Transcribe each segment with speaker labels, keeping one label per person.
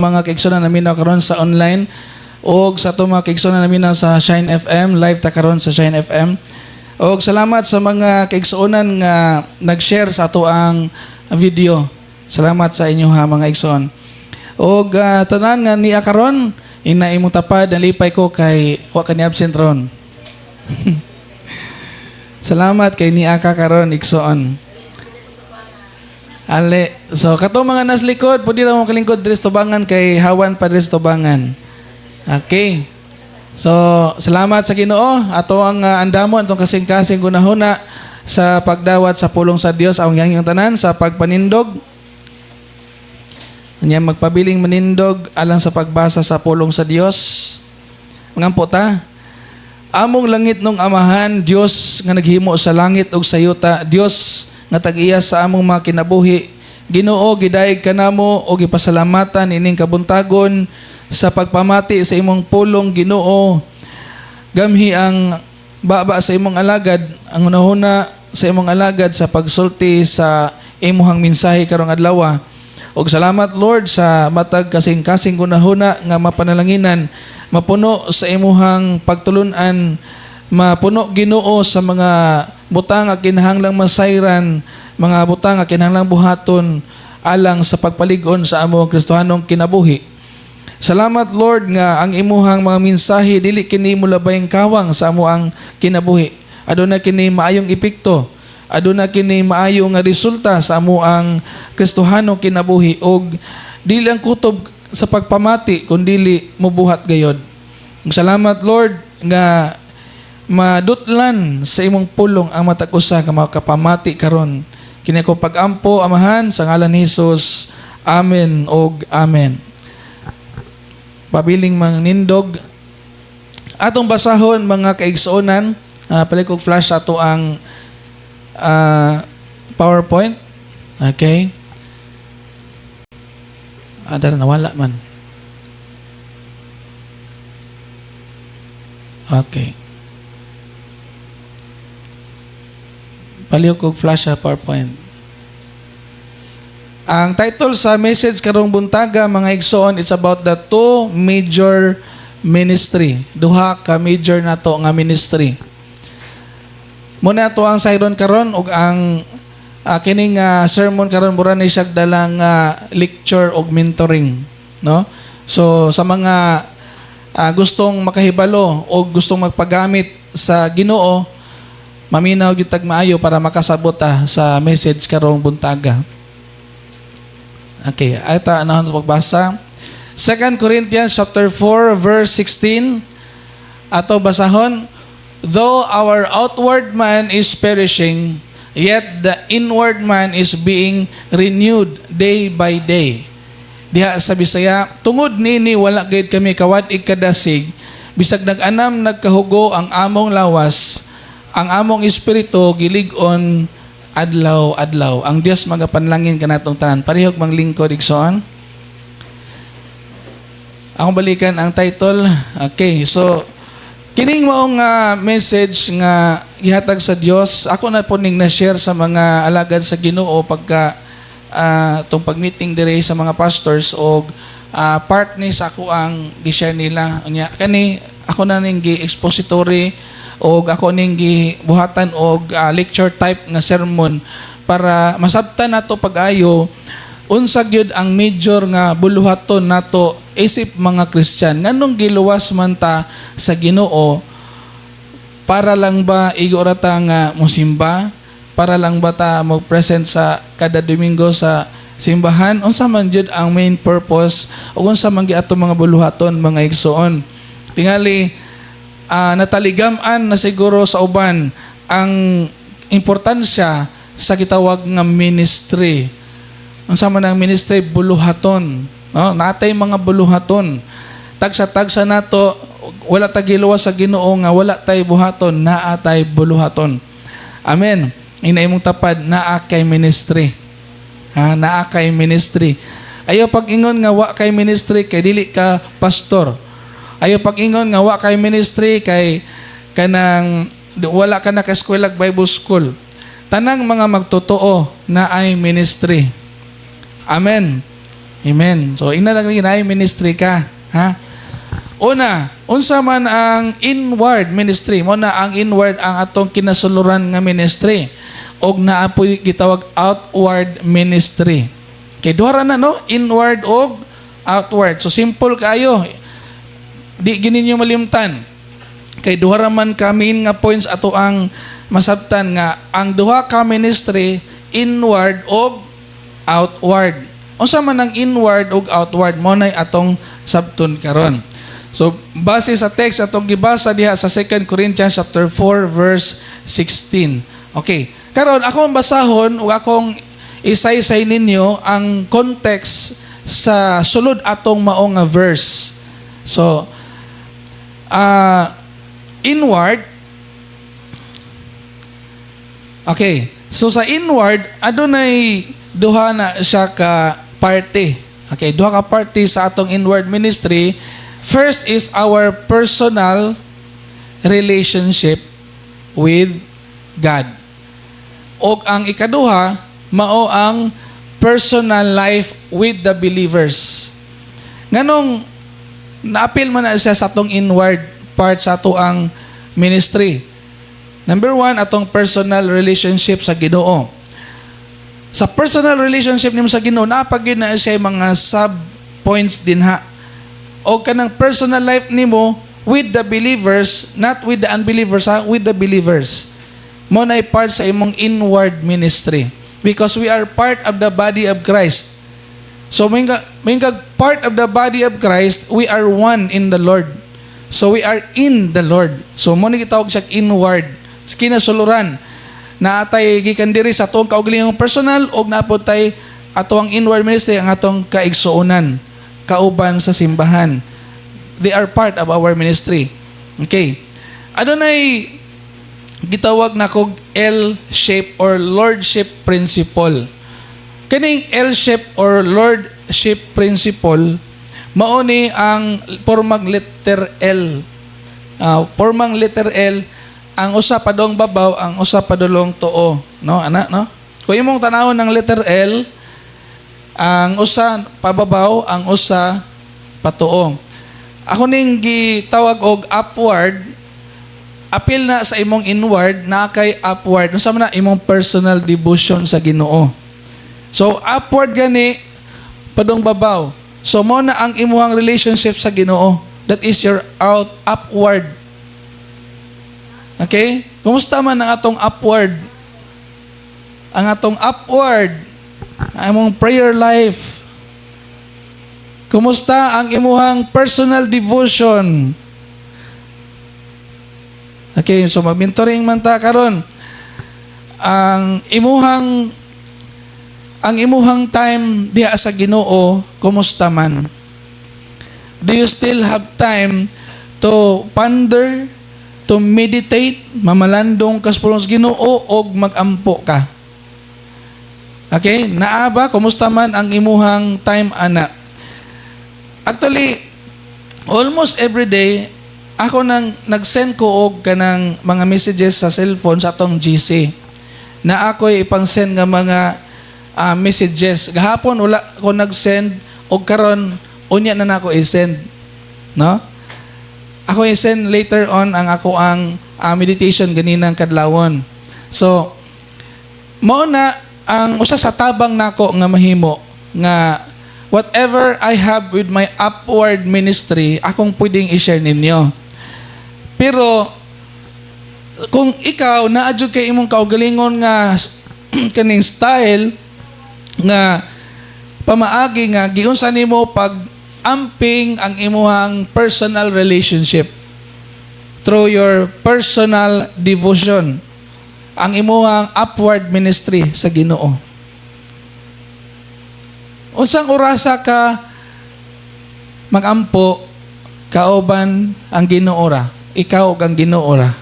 Speaker 1: Mga kaigsuonan naminaw karon sa online og sa atong mga kaigsuonan naminaw sa Shine FM, live ta karon sa Shine FM. Og salamat sa mga kaigsuonan nga nag-share sa ato ang video. Salamat sa inyo ha, mga igsoon. Og tanan nga niya karon, ina imong tapad, nalipay ko kay wa ka ni absent ron. Salamat kay niya ka karon, igsoon. Ale, so katong mga nas likod, pwede ra mo kalingkod diri sa tubangan kay hawan pa diri sa tubangan. Okay. So, salamat sa Ginoo. Ato ang andamon atong kasing-kasing gunahuna sa pagdawat sa pulong sa Dios ang yang tanan sa pagpanindog. Nya magpabiling manindog alang sa pagbasa sa pulong sa Dios. Mangampo ta. Among langitnong Amahan, Dios nga naghimo sa langit ug sa yuta, Dios nga tag-iya sa among mga kinabuhi. Ginoo, gidayeg kanamo ug gipasalamatan ining kabuntagon sa pagpamati sa imong pulong, Ginoo. Gamhi ang baba sa imong alagad, ang hunahuna sa imong alagad sa pagsulti sa imuhang mensahe karong adlaw. Ug salamat, Lord, sa matag kasing-kasing gunahuna nga mapanalanginan, mapuno sa imuhang pagtulunan, mapuno, Ginoo, sa mga butang nga kinahanglang masayran, mga butang nga kinahanglang buhaton alang sa pagpalig-on sa among Kristohanong kinabuhi. Salamat, Lord, nga ang imuhang mga mensahe dili kini mulabayng kawang sa amoang kinabuhi. Aduna kini maayong epekto. Aduna kini maayo nga resulta sa amoang Kristohanong kinabuhi og dili ang kutob sa pagpamati kun dili mobuhat gayod. Salamat, Lord, nga madutlan sa imong pulong ang matag usa ka makapamati karon. Kini ko pag-ampo, Amahan, sa ngalan ni Jesus. Amen og amen. Pabiling manindog. Atong basahon, mga kaigsuonan, palit kog flash ato ang PowerPoint. Okay. Ah, dara nawala man. Okay. Palihog kog flash sa PowerPoint. Ang title sa message karong buntaga, mga igsoon, it's about the two major ministry. Duha ka major nato nga ministry. Muna ato ang sayron karon ug ang kining sermon karon mura ni siya dalang lecture ug mentoring, no? So sa mga gustong makahibalo o gustong magpagamit sa Ginoo, maminaw gyud tag maayo para makasabot ta sa message karong buntaga. Okay, ata anahon sa pagbasa. 2 Corinthians chapter 4 verse 16, ato basahon: "Though our outward man is perishing, yet the inward man is being renewed day by day." Diha sa Bisaya, "Tungod nini wala gayud kami kawad-ig kadasig, bisag nag-anam nagkahugo ang among lawas, ang among espiritu gilig-on adlaw-adlaw." Ang Dios magapanlangin kanatong tanan. Parehog manglingkod, igsoon. Akong balikan ang title. Okay, so kining maong message nga gihatag sa Dios, ako na po ning na-share sa mga alagad sa Ginoo pagka tong pag-meeting dire sa mga pastors og part ni sa ako ang gi-share nila. Unya kani ako na ning gi-expository og ako ning gibuhatan og lecture type nga sermon para masabtan nato pag-ayo unsa gyud ang major nga buluhaton nato isip mga Christian. Nganong giluwas man ta sa Ginoo? Para lang ba igo ra ta nga mosimba? Para lang ba ta mo-present sa kada Domingo sa simbahan? Unsa man jud ang main purpose ug unsa man gyud ato mga buluhaton, mga igsoon? Tingali nataligam-an na siguro sa uban ang importansya sa gitawag nga ministry. Unsa man ang ministry? Buluhaton, no? Natay mga buluhaton. Tagsa-tagsa nato, wala ta giluwas sa Ginoo nga wala tay buhaton, naa tay buluhaton. Amen. Ina imong tapad, naa kay ministry. Ha, naa kay ministry. Ayaw pag-ingon nga wa kay ministry kay dili ka pastor. Ayaw pag-ingon nga wa kay ministry kay kanang wala ka na ka eskwela, Bible school. Tanang mga magtotoo na ay ministry. Amen. Amen. So ina lang naay ministry ka, ha? Una, unsa man ang inward ministry? Mao na ang inward ang atong kinasuluran nga ministry. Og naa poy gitawag outward ministry. Kay duha ra na, no? Inward og outward. So simple kayo. Di gyud ninyo malimtan. Kay duha ra man ka main nga points ato ang masabtan nga ang duha ka ministry, inward og outward. Unsa man ang inward ug outward, mao nay atong sabton karon. So base sa text atong gibasa diha sa 2 Corinthians chapter 4 verse 16. Okay. Karon akong basahon ug akong isaysay ninyo ang context sa sulod atong mao nga verse. So inward. Okay. So sa inward, adunay duha na siya ka parte. Okay, duha ka parte sa atong inward ministry. First is our personal relationship with God. Og ang ikaduha, mao ang personal life with the believers. Nganong naapil man na siya sa atong inward part sa ato ang ministry? Number one, atong personal relationship sa Ginoo. Sa personal relationship nimo sa Ginoo, naa pa gyud na siya mga sub points dinha. O kanang personal life nimo with the believers, not with the unbelievers, ha, with the believers. Mao na part sa imong inward ministry. Because we are part of the body of Christ. So may part of the body of Christ, we are one in the Lord. So we are in the Lord. So mao ni gitawag siya inward. Sa kinasuluran. Naa tay gikan diri sa atong kaugalingong personal og naa pod tay ato ang inward ministry, ang atong kaigsuonan kauban sa simbahan. They are part of our ministry. Okay. Adunay gitawag na kog L shape or Lordship principle. Kaning L shape or Lordship principle, mao ni ang pormang letter L. Pormang letter L, ang usa padong babaw, ang usa padulong tuo, no? Ana, no? Kung imong tanawon ng letter L, ang usa pababaw, ang usa patuo. Ako ning gitawag og upward, apil na sa imong inward na kay upward. Unsa man na imong personal devotion sa Ginoo. So upward gani padong babaw. So mao na ang imuhang relationship sa Ginoo. That is your out upward. Okay? Kumusta man ang atong upward? Ang atong upward, ang imong prayer life. Kumusta ang imuhang personal devotion? Okay, so mag-mentoring man ta karon. Ang imuhang time diha sa Ginoo, kumusta man? Do you still have time to ponder, to meditate, mamalandong ka sa pulong sa Ginoo og magampo ka? Okay, naa ba? Kumusta man ang imuhang time ana? Actually, almost every day ako nang nag-send ko og kanang mga messages sa cellphone sa atong GC. Na ako'y ipang-send nga mga messages. Gahapon wala ko nag-send og karon unya na nako i-send. No? Ako i-send later on ang ako ang meditation ganinang kadlawon. So, mao na ang usa sa tabang nako nga mahimo nga whatever I have with my upward ministry, akong pwedeng i-share ninyo. Pero kung ikaw naa jud kay imong kaugalingon nga kaning style nga pamaagi nga giunsa nimo pag amping ang imuhang personal relationship through your personal devotion, ang imuhang upward ministry sa Ginoo. Unsang orasa ka magampo kauban ang Ginoo ra, ikaw ug ang Ginoo ra?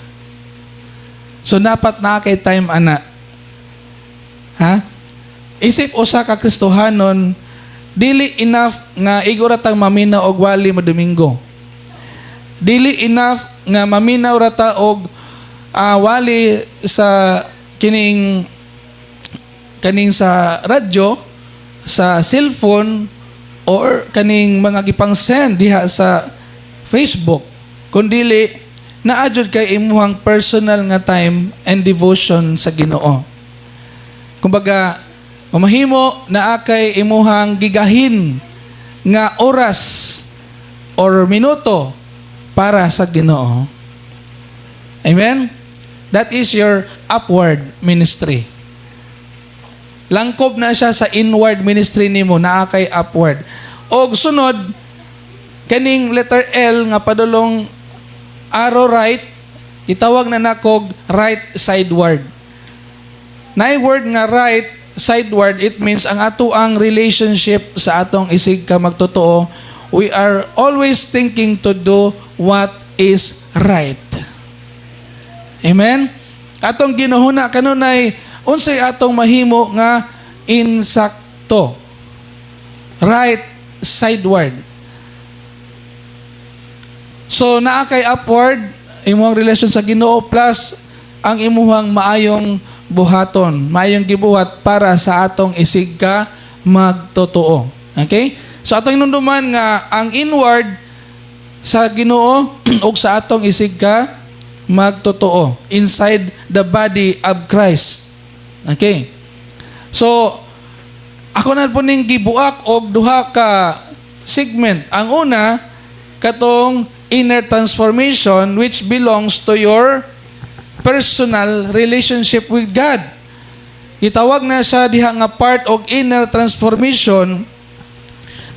Speaker 1: So dapat naa kay time ana. Ha? Isip usa ka Kristohanon, dili enough nga igo ra tang maminaw og wali mo Domingo. Dili enough nga maminaw ra ta og wali sa kining kaning sa radyo, sa cellphone. or kaning mga gipang send diha sa Facebook, kundili naa jud kay imuhang personal nga time and devotion sa Ginoo. Kumbaga, mamahimo naa kay imuhang gigahin nga oras or minuto para sa Ginoo. Amen? That is your upward ministry. Langkob na siya sa inward ministry nimo, naa kay upward. Og sunod, kaning letter L nga padulong arrow right, itawag na nakog right sideward. Naay word nga right sideward, it means ang ato ang relationship sa atong isig ka magtotoo, we are always thinking to do what is right. Amen? Atong ginuhuna kanunay unsay atong mahimo nga insakto. Right sideward. So naa kay upward imong relasyon sa Ginoo plus ang imuhang maayong buhaton, maayong gibuhat para sa atong isig ka magtotoo. Okay? So atong hinumduman nga ang inward sa Ginoo ug sa atong isig ka magtotoo inside the body of Christ. Okay? So ako na po ning gibuak og duha ka segment. Ang una, katong inner transformation, which belongs to your personal relationship with God. Gitawag na siya diha nga part og inner transformation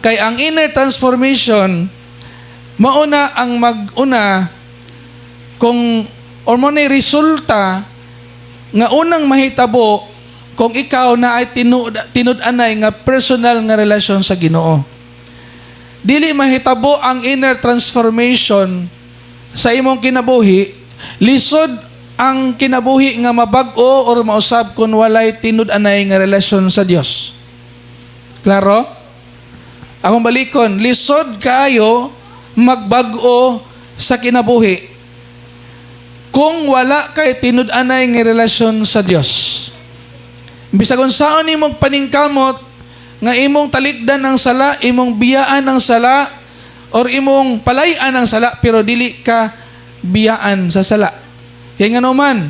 Speaker 1: kay ang inner transformation mauna ang mag-una kung or mo ni resulta nga unang mahitabo kung ikaw na ay tinud-anay nga personal nga relasyon sa Ginoo. Dili mahitabo ang inner transformation sa imong kinabuhi, lisod ang kinabuhi nga mabag-o or mausab kung walay tinud-anay nga relasyon sa Dios. Klaro? Akong balikon, lisod kaayo magbag-o sa kinabuhi kung wala kay tinud-anay nga relasyon sa Dios. Bisag unsaon nimong paningkamot nga imong talikdan ang sala, imong biyaan ang sala, or imong palayan ang sala, pero dili ka biyaan sa sala. Kaya nga naman,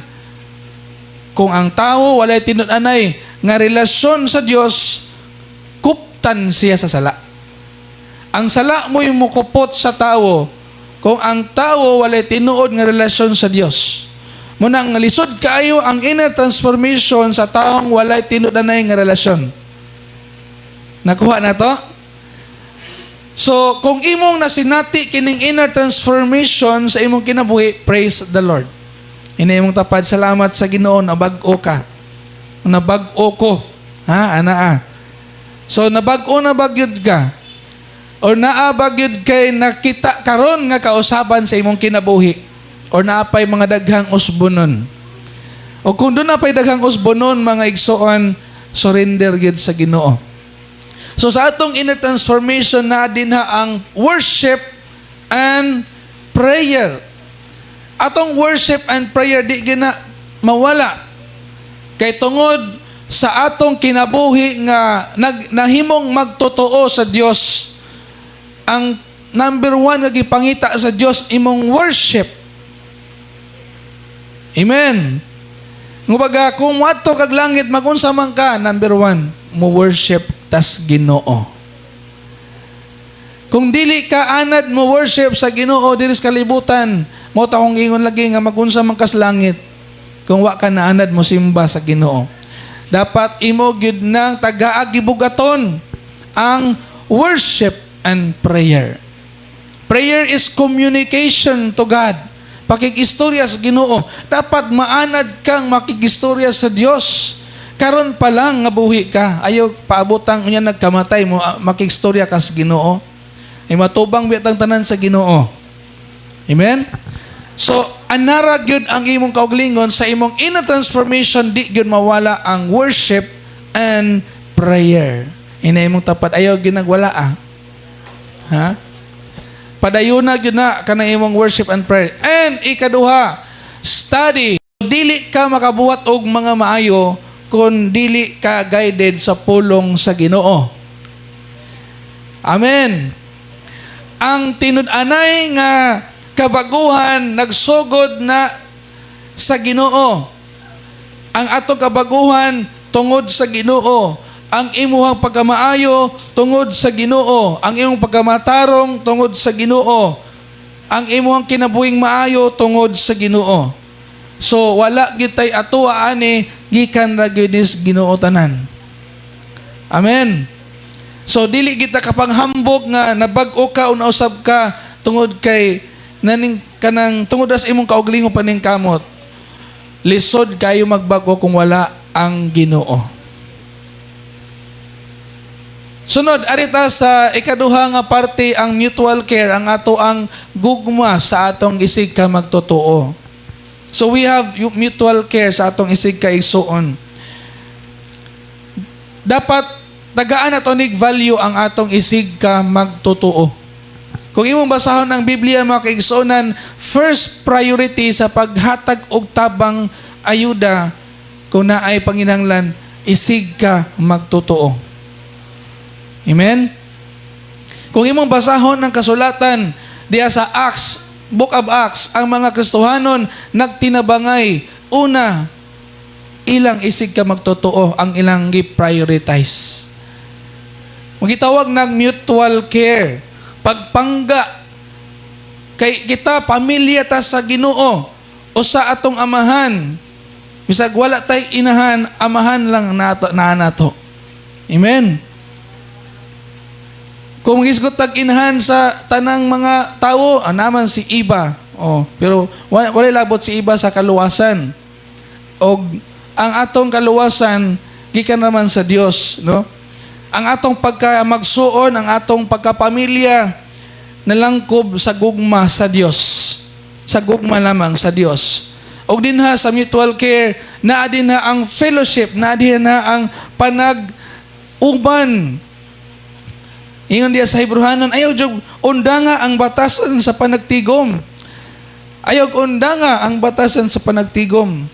Speaker 1: kung ang tao walay tinud-anay nga relasyon sa Dios, kuptan siya sa sala. Ang sala mo'y mukupot sa tao kung ang tao walay tinuod nga relasyon sa Dios. Munang lisod kaayo ang inner transformation sa taong walay tinud-anay nga relasyon. Nakuha na to? So, kung imong nasinati kining inner transformation sa imong kinabuhi, praise the Lord. Ina imong tapad, salamat sa Ginoo, nabag-o ka. Nabag-o ko. Ha, ana ah. So, nabag-o na bagyod ka. Or naa bagyod kay nakita karon nga kausaban sa imong kinabuhi. Or naa pay mga daghang usbonon. O kung duna pay daghang usbonon, mga igsoon, surrender gyud sa Ginoo. So sa atong inner transformation na din ha ang worship and prayer. Atong worship and prayer di gina mawala. Kay tungod sa atong kinabuhi nga nahimong magtotoo sa Dios, ang number one nga gipangita sa Dios, imong worship. Amen. Kumbaga, kung moadto kag langit, magunsa man ka, number one, mo worship tas Ginoo. Kung dili ka anad mo worship sa Ginoo diri sa kalibutan, mo ta akong ingon lagi nga magunsa man kas langit kung wa ka naanad mo simba sa Ginoo. Dapat imo gyud nang tagaag gibugaton ang worship and prayer. Prayer is communication to God. Pakikistorya sa Ginoo. Dapat maanad kang makikistorya sa Dios. Karon pa lang nga buhi ka, ayaw paabotang unya nagkamatay mo makikistorya ka sa Ginoo. Ay matubang bitang tanan sa Ginoo. Amen? So, anara gyud ang imong kauglingon sa imong inner transformation, di gyud mawala ang worship and prayer. Ina imong tapad, ayaw gyud nagwala ah. Ha? Padayon na gyud na kanang imong worship and prayer. And ikaduha, study. Dili ka makabuhat og mga maayo kung dili ka guided sa pulong sa Ginoo. Amen. Ang tinud-anay nga kabaguhan nagsugod na sa Ginoo. Ang atong kabaguhan tungod sa Ginoo. Ang imuhang pagkamaayo tungod sa Ginoo. Ang imong pagkamatarong tungod sa Ginoo. Ang imuhang kinabuhing maayo tungod sa Ginoo. So wala gyud tay atuwa ani, gikan ra gyud ni sa Ginoo tanan. Amen. So dili kita kapanghambog nga nabag-o ka o nausab ka tungod kay naning kanang tungod ra sa imong kaugalingon paningkamot. Lisod kayo magbago kung wala ang Ginoo. Sunod, arita sa ikaduha nga parte, ang mutual care, ang ato ang gugma sa atong isig ka magtotoo. So we have mutual care sa atong isig ka igsuon. Dapat tagaan nato nig value ang atong isig ka magtotoo. Kung imong basahon ang Biblia, mga kaigsuonan, first priority sa paghatag og tabang, ayuda kung naay panginahanglan, isig ka magtotoo. Amen? Kung imong basahon ang kasulatan diya sa Acts, Book of Acts, ang mga Kristohanon nagtinabangay, una, ilang isig ka magtotoo ang ilang gi-prioritize. Magitawag ng mutual care, pagpangga. Kay kita pamilya ta sa Ginoo o sa atong amahan. Bisag wala tay inahan, amahan lang nato na nato. Amen. Kung magisgot tag inahan sa tanang mga tawo, naman si Iba. Oh, pero wala labot si Iba sa kaluwasan. Og ang atong kaluwasan gikan naman sa Dios, no? Ang atong pagka magsuon, ang atong pagkapamilya nalangkob sa gugma sa Dios. Sa gugma lamang sa Dios. Og dinha sa mutual care, naa dinha ang fellowship, naa dinha ang panag-uban. Ingon diya sa Hebrehanon, ayaw jud undanga ang batasan sa panagtigom. Ayaw undanga ang batasan sa panagtigom.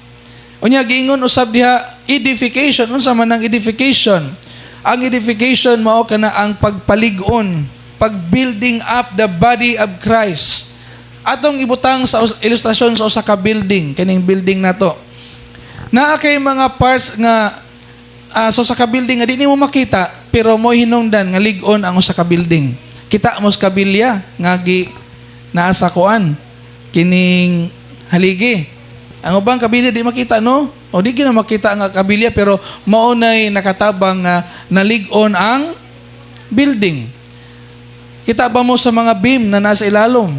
Speaker 1: Unya giingon usab diha edification. Unsa man ang edification? Ang edification mao kana ang pagpalig-on, pag-building up the body of Christ. Atong ibutang sa ilustrasyon sa usa ka building, kining building nato. Naa kay mga parts nga sa usa ka building nga di nimo makita pero mo hinungdan nga lig-on ang usa ka building. Kita mo sa kabilya nga gi naa sa kuan kining haligi. Ang ubang kabilya di makita, no? O di gina makita ang kabilya pero mao nay nakatabang nga nalig-on ang building. Kita ba mo sa mga beam na nasa ilalom?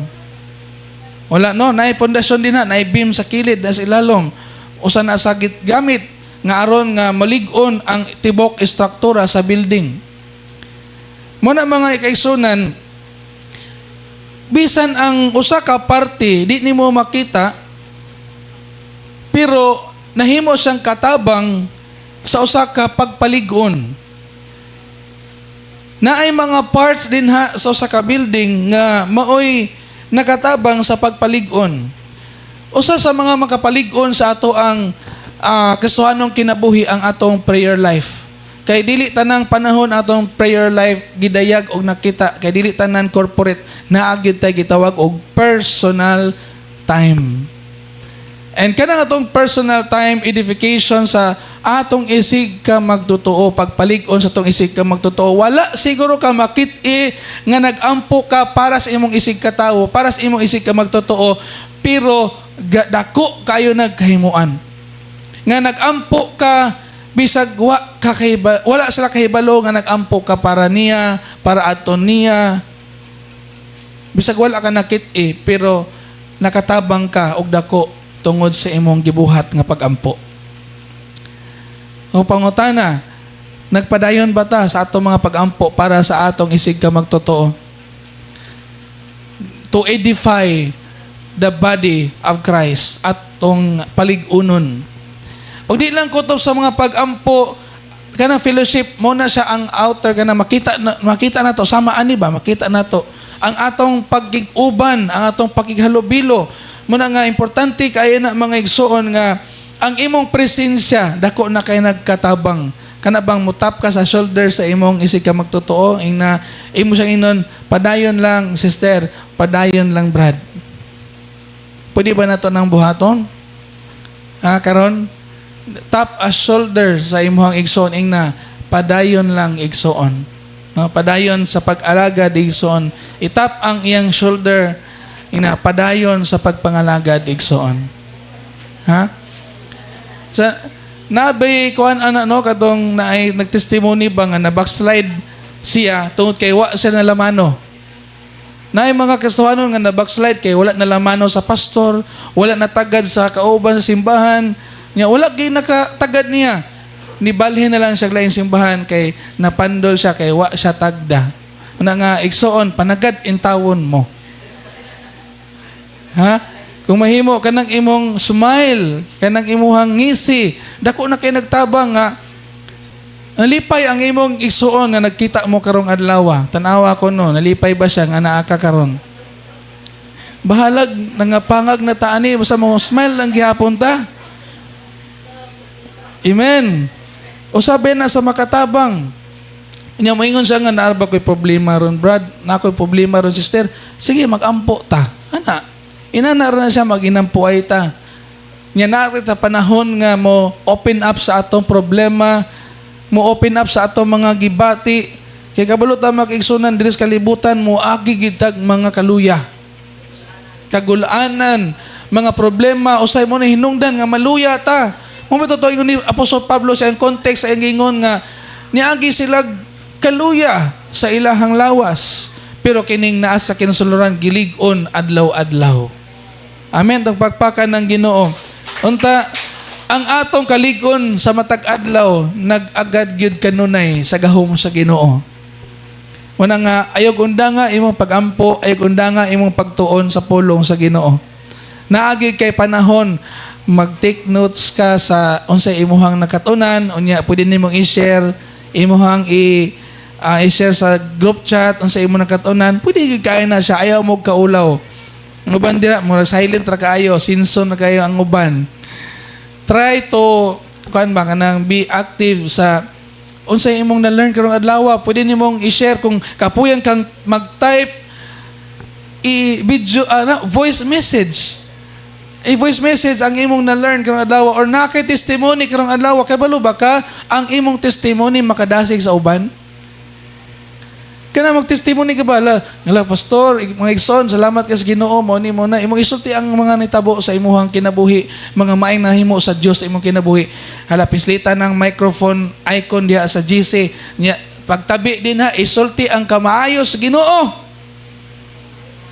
Speaker 1: Wala, no, naay pundasyon din na, naay beam sa kilid nasa ilalom. Usa na sa gamit nga aron nga malig-on ang tibok istruktura sa building. Muna, mga kaigsunan, bisan ang usa ka parte di nimo makita pero nahimo siyang katabang sa usa ka pagpalig-on. Naay mga parts dinha sa usa ka building nga maoy nakatabang sa pagpalig-on. Usa sa mga makapalig-on sa ato ang Kristohanong kinabuhi ang atong prayer life. Kay dili tanang panahon atong prayer life gidayag og nakita, kay dili tanan corporate, naa gyud tay gitawag og personal time. And kanang atong personal time, edification sa atong isig ka magtotoo, pagpalig-on sa atong isig ka magtotoo. Wala siguro ka makit-i nga nag-ampo ka para sa imong isig ka tawo, para sa imong isig ka magtotoo, pero dako kayo nagkahimuan. Nga nag-ampo ka bisag wa ka wala sila kahibalo nga nag-ampo ka para niya, para aton niya. Bisag wala ka nakit-i pero nakatabang ka og dako tungod sa imong gibuhat nga pagampo. O pangutana, nagpadayon ba ta sa atong mga pagampo para sa atong isig ka magtotoo? To edify the body of Christ, atong palig-unon. O di lang kutob sa mga pagampo, kanang fellowship mo na siya ang outer kana makita na, makita nato sama ani ba makita nato ang atong pagkig-uban, ang atong pakighalubilo. Muna nga importante kayo na, mga igsuon, nga ang imong presensya dako na kay nagkatabang Kana bang mutap ka sa shoulder sa imong isig ka magtotoo, ing na imo siyang ingnon, "Padayon lang, sister, padayon lang, brad." Pwede ba nato nang buhaton? Ha, karon tap a shoulder sa imong igsoon, ing na, "Padayon lang, igsoon." No, padayon sa pag-alagad, igsoon. Itap ang iyang shoulder, ing na, "Padayon sa pagpangalagad, igsoon." Ha? Sa nabay kuan ana, no, katong naay nagtestimony ba nga na backslide siya tungod kay wa siya nalamano. Naay mga Kristohanon nga na backslide kay wala nalamano sa pastor, wala natagad sa kauban sa simbahan, niya wala gyud nakatagad niya. Nibalhin na lang siya laing simbahan kay napandol siya kay wa siya tagda. Una nga, igsoon, panagad intawon mo. Ha? Kung mahimo kanang imong smile, kanang imuhang ngisi, dako na kay nagtabang nga nalipay ang imong igsuon nga nagkita mo karong adlaw. Tanawa ko, no, nalipay ba siya nga naa ka karon? Bahalag nangapangag na taani, basta mo smile lang gihapon ta. Amen. O sabi na sa makatabang. Nya moingon siya nga, "Naa ba ko'y problema ron, brad, naa ko'y problema ron, sister." Sige, magampo ta. Ana. Inana ra na siya, maginampuay ta. Nya naa ta panahon nga mo open up sa atong problema, mo open up sa atong mga gibati. Kay kabalo ta, mga kaigsunan, diri sa kalibutan mo agi gitag mga kaluya, kagulanan, mga problema, usay mo na hinungdan nga maluya ta. Mo ba totoo ingon ni Apostol Pablo sa iyang context sa iyang ingon nga niagi sila kaluya sa ilahang lawas, pero kining naa sa kinasuluran gilig-on adlaw-adlaw. Amen. Tong pagpakan ng Ginoo. Unta ang atong kalig-on sa matag adlaw nag-agad gyud kanunay sa gahom sa Ginoo. Muna nga ayog undanga imong pagampo, ayog undanga imong pagtuon sa pulong sa Ginoo. Naagi kay panahon mag-take notes ka sa unsay imuhang nakatunan, unya pwede nimong i-share, imuhang i-share sa group chat unsay imong nakatunan, pwede gyud kaayo na siya, ayaw mo kaulaw. Ang uban dira mura silent ra kaayo, sinson na kayo ang uban. Try to kuan ba, kanang be active sa unsay imong na-learn karong adlaw, pwede nimong i-share. Kung kapuyan kang mag-type, i-video na, voice message. I-voice message ang imong na-learn karong adlaw or naa kay testimony karong adlaw. Kay balo ba ka ang imong testimony makadasig sa uban? Kana mag-testimony ka ba, la, ngala pastor, mga igsoon, salamat kay sa Ginoo, mo ni mo na imong isulti ang mga nitabo sa imuhang kinabuhi, mga maayong nahimo sa Dios sa imong kinabuhi. Hala, pislita ng microphone icon diha sa GC. Nya pagtabi din ha, isulti ang kamaayo sa Ginoo.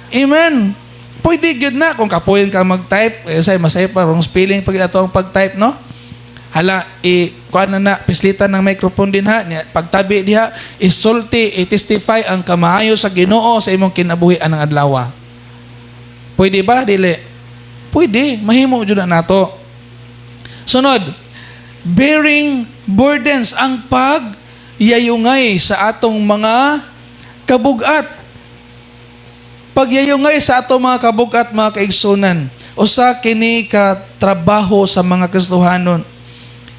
Speaker 1: Amen. Pwede gyud na kung kapuyon ka mag-type, eh, say masay pa wrong spelling pag ato ang pag-type, no? Hala, i kuan na na pislitan ng microphone din ha, nya pagtabi diha, isulti, i-testify ang kamaayo sa Ginoo sa imong kinabuhi anang adlaw. Pwede ba dili? Pwede, mahimo jud na nato. Sunod, bearing burdens, ang pag yayungay sa atong mga kabugat. Pagyayungay sa atong mga kabugat, mga kaigsunan, usa kini ka trabaho sa mga Kristohanon.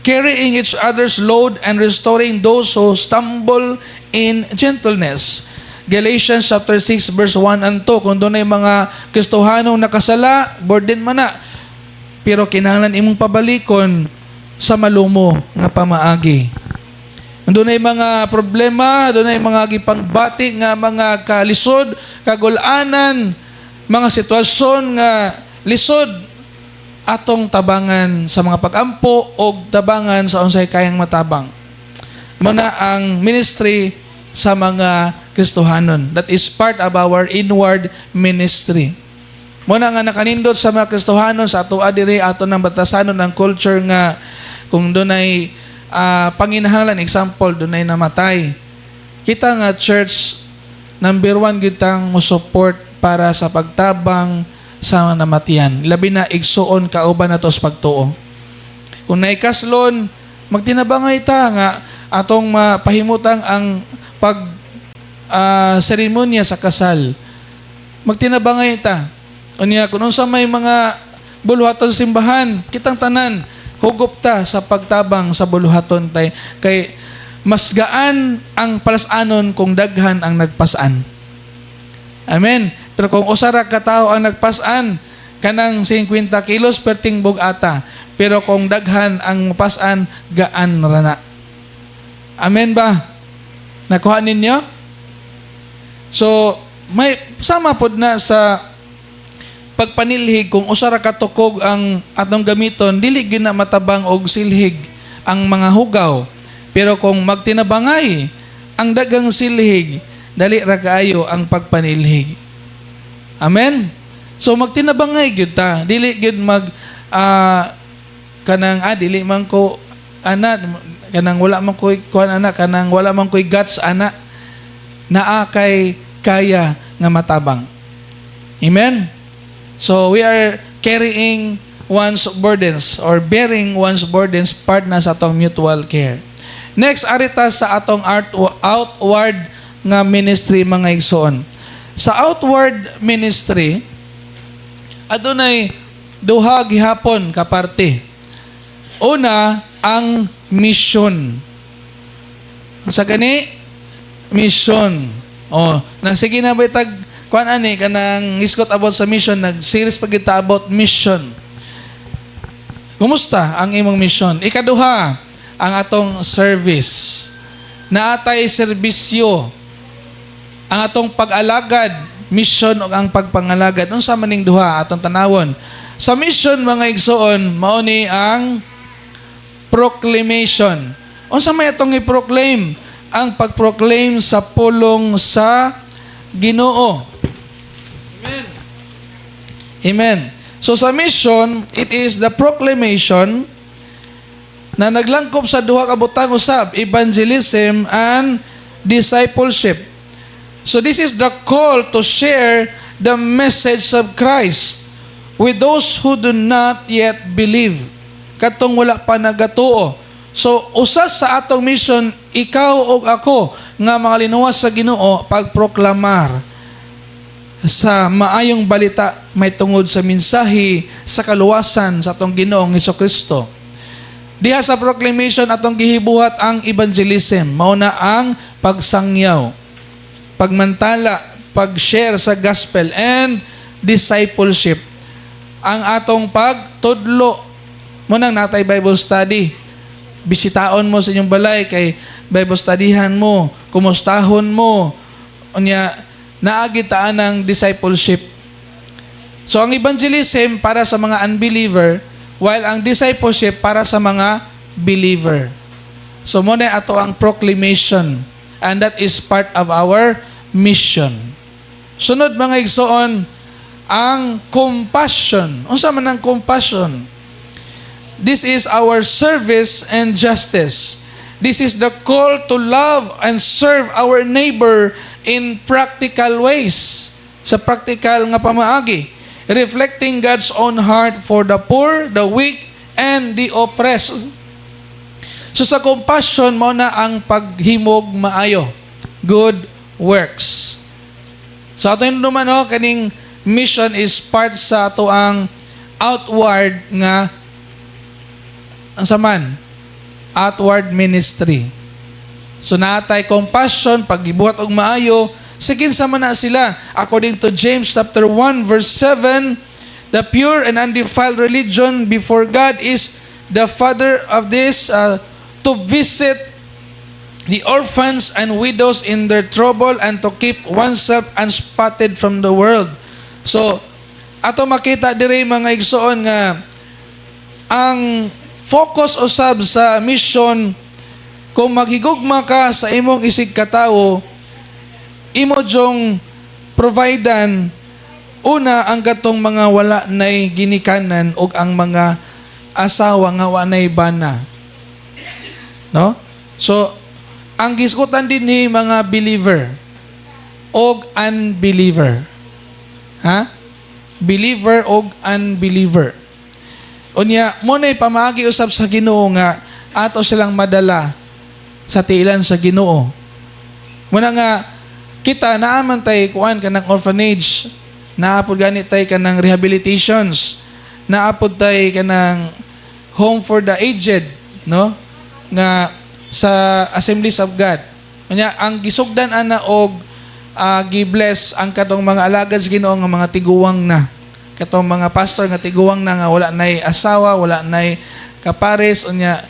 Speaker 1: Carrying each other's load and restoring those who stumble in gentleness. Galatians chapter 6 verse 1 and 2. Kung dunay mga Kristohanong nakasala, burden man na. Pero kinahanglan imong pabalikon sa malumo nga pamaagi. Dunay mga problema, dunay mga gipangbati nga mga kalisod, kagulanan, mga sitwasyon nga lisod, atong tabangan sa mga pagampo o tabangan sa unsay kayang matabang. Muna ang ministry sa mga Kristohanon. That is part of our inward ministry. Muna nga nakanindot sa mga Kristohanon sa ato diri, ato ng batasanon ang culture nga kung dunay panginahanglan, example, dunay namatay. Kita nga church, number one gitang mo support para sa pagtabang sa namatian. Labi na igsuon kauban nato sa pagtuo. Kung naikaslon, magtinabangay ta nga atong mapahimutang ang pag seremonya sa kasal. Magtinabangay ta. Unya kung unsa may mga buluhaton sa simbahan, kitang tanan Hugop ta sa pagtabang sa buluhaton tay kay mas gaan ang palasanon kung daghan ang nagpasan. Amen. Pero kung usa ra ka tawo ang nagpasan, kanang 50 kilos perting bug-ata. Pero kung daghan ang mapasan, gaan ra na. Amen ba? Nakuha ninyo? So, may sama pod na sa pagpanilhig. Kung usa ra ka tukog ang atong gamiton, dili gyud na matabang og silhig ang mga hugaw. Pero kung magtinabangay ang dagang silhig, dali ra kaayo ang pagpanilhig. Amen. So magtinabangay gyud ta, dili gyud mag kanang dili man ko ana, kanang wala man koy kuan ana, kanang wala man koy guts ana. Naa kay kaya nga matabang. Amen. So we are carrying one's burdens or bearing one's burdens, part na sa atong mutual care. Next, ari ta sa atong outward nga ministry, mga igsoon. Sa outward ministry, adunay duha gihapon ka parte. Una, ang mission. Sa gani mission. Oh, nagsige na ba tag kuan ani kanang isgot about sa mission, nag series pa kita about mission. Kumusta ang imong mission? Ikaduha, ang atong service. Naatay serbisyo. Ang atong pag-alagad, mission o ang pagpangalagad. Unsa man ning duha, atong tanawon. Sa mission, mga igsoon, mao ni ang proclamation. Unsa may atong i-proclaim? Ang pag-proclaim sa pulong sa Ginoo. Amen. Amen. So sa mission, it is the proclamation na naglangkob sa duha ka butang usab, evangelism and discipleship. So this is the call to share the message of Christ with those who do not yet believe. Katong wala pa nagatuo. So usa sa atong mission, ikaw ug ako nga mga linuwas sa Ginoo, pagproklamar sa maayong balita may tungod sa mensahe sa kaluwasan sa atong Ginoong Kristo. Diha sa proclamation, atong gihibuhat ang evangelism, mao na ang pagsangyaw, pagmantala, pag-share sa gospel and discipleship. Ang atong pagtudlo mo nang natay Bible study. Bisitaon mo sa inyong balay kay Bible studyhan mo, kumustahon mo. Unya naagi ta ng discipleship. So ang evangelism para sa mga unbeliever, while ang discipleship para sa mga believer. So mao na ato ang proclamation and that is part of our mission. Sunod, mga igsoon, ang compassion. Unsa man ang compassion? This is our service and justice. This is the call to love and serve our neighbor in practical ways. Sa practical nga pamaagi. Reflecting God's own heart for the poor, the weak, and the oppressed. So sa compassion, mao na ang paghimog maayo. Good works. So ato naman, no, kaning mission is part sa ato ang outward nga ang saman outward ministry. So naatay compassion, paggibuhat og maayo sa kinsa man na sila. According to James chapter 1 verse 7, the pure and undefiled religion before God is the Father of this to visit the orphans and widows in their trouble and to keep oneself unspotted from the world. So, ato makita diri, mga igsoon, nga ang focus usab sa mission, kung maghigugma ka sa imong isig katawo, imo jung providean una ang katong mga wala nay ginikanan ug ang mga asawa nga wa nay bana, no? So ang gisgutan din ni mga believer og unbeliever, ha, believer og unbeliever. Unya mao nay pamaagi usab sa Ginoo nga ato silang madala sa tiilan sa Ginoo. Muna nga kita naaman tay kuan kanang orphanage, naapod gani tay kanang rehabilitations, naapod tay kanang home for the aged, no, nga sa Assemblies of God. Unya ang gisugdan ana og gi-bless ang katong mga alagad sa Ginoo nga mga tiguwang na, katong mga pastor nga tiguwang na nga wala nay asawa, wala nay kapares. Unya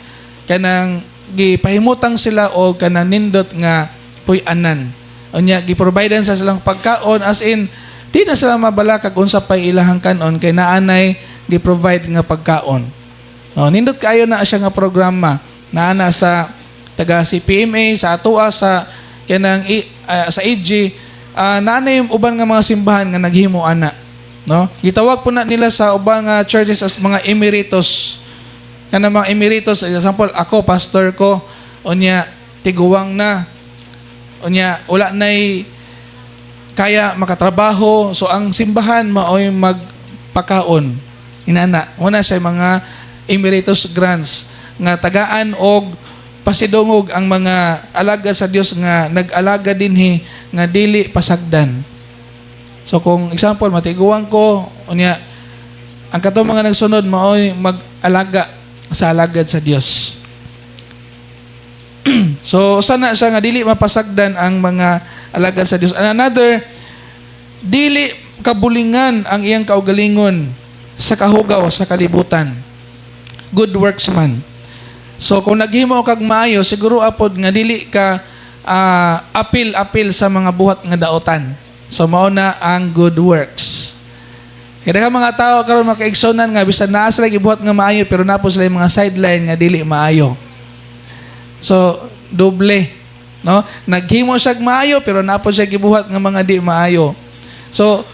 Speaker 1: kanang gipahimutang sila og kanang nindot nga puy-anan. Unya gi-providean sa silang pagkaon, as in di na sila mabalaka kung unsa pay ilahang kanon kay naanay gi-provide nga pagkaon. Oh, nindot kaayo na siya nga programa. Naana sa taga CPMA sa atoa, sa kanang sa AG, naana yung uban nga mga simbahan nga naghimo ana, no? Gitawag po na nila sa uban nga churches as mga emeritus. Kanang mga emeritus, example, ako pastor ko, unya tiguwang na. Unya wala nay kaya makatrabaho, so ang simbahan maoy magpakaon. Inana, muna sa mga emeritus grants nga tagaan og pasidungog ang mga alagad sa Dios nga nag-alaga dinhi nga dili pasagdan. So kung example, matiguang ko, unya ang katong mga nagsunod maoy mag-alaga sa alagad sa Dios. So sana siya nga dili mapasagdan ang mga alagad sa Dios. And another, dili kabulingan ang iyang kaugalingon sa kahugaw sa kalibutan. Good works man. So kung naghimo kag maayo, siguro apod nga dili ka apil-apil sa mga buhat nga daotan. So mao na ang good works. Kaya ka mga tao karon, makaigsonan nga bisan naa sila gibuhat nga maayo, pero naa po sila yung mga sideline nga dili maayo. So doble, no? Naghimo siya maayo pero naa po siya gibuhat nga mga di maayo. So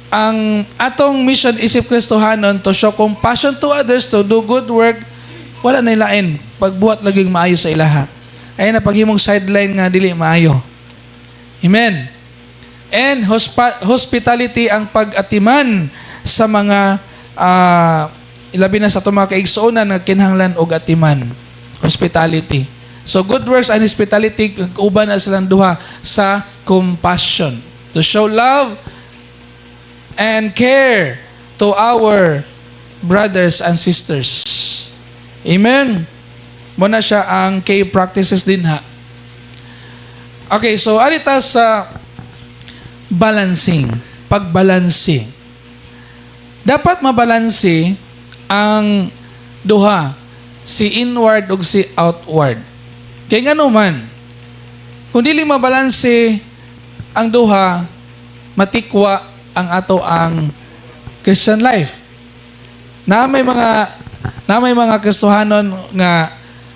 Speaker 1: ang atong mission isip Kristohanon, to show compassion to others, to do good work, wala na ilain. Pagbuhat laging maayo sa ilaha. Ay na paghimong sideline nga dili maayo. Amen. And hospitality, ang pag-atiman sa mga ilabi na sa atong mga kaigsuonan nga kinahanglan og atiman. Hospitality. So good works and hospitality, uban na silang duha sa compassion. To show love and care to our brothers and sisters. Amen. Muna siya ang K practices din ha. Okay, so arita sa balancing, pagbalanse. Dapat mabalanse ang duha, si inward ug si outward. Kay ngano man, kung dili mabalanse ang duha, matikwa ang ato ang Christian life. Na may mga Kristohanon nga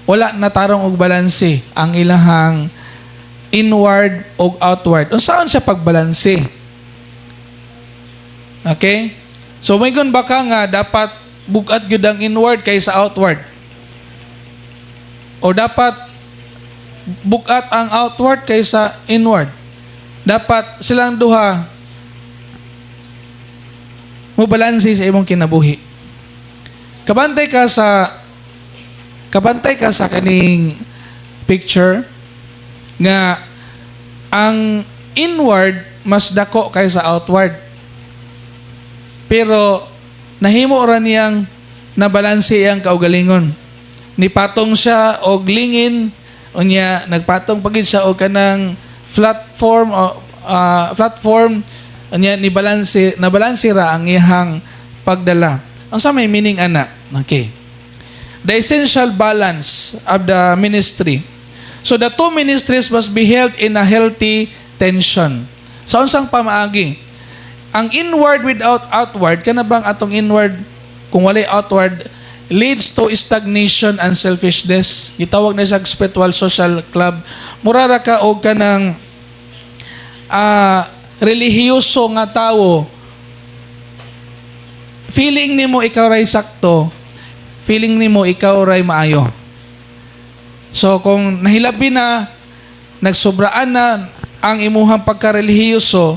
Speaker 1: wala natarong og balanse ang ilahang inward o outward. Unsaon siya pagbalanse? Okay? So may ba ka nga dapat bugat gyud ang inward kaysa outward? O dapat bugat ang outward kaysa inward? Dapat silang duha mo balanse sa imong kinabuhi. Kabantay ka sa kaning picture nga ang inward mas dako kaysa outward. Pero nahimo ra niyang nabalanse ang kaugalingon. Nipatong siya og lingin, unya nagpatong pagid siya og kanang platform o platform, unya ni balanse, nabalanse ra ang iyang pagdala. Ang sa may meaning ana? Okay. The essential balance of the ministry. So the two ministries must be held in a healthy tension. Sa unsang pamaagi? Ang inward without outward, kana bang atong inward kung walay outward, leads to stagnation and selfishness. Gitawag na siya spiritual social club. Mura ra ka og kanang relihiyoso nga tawo, feeling nimo ikaw ray sakto, feeling nimo ikaw ray maayo. So kung nahilabi na, nagsobraan na ang imuhang pagkarelihiyoso,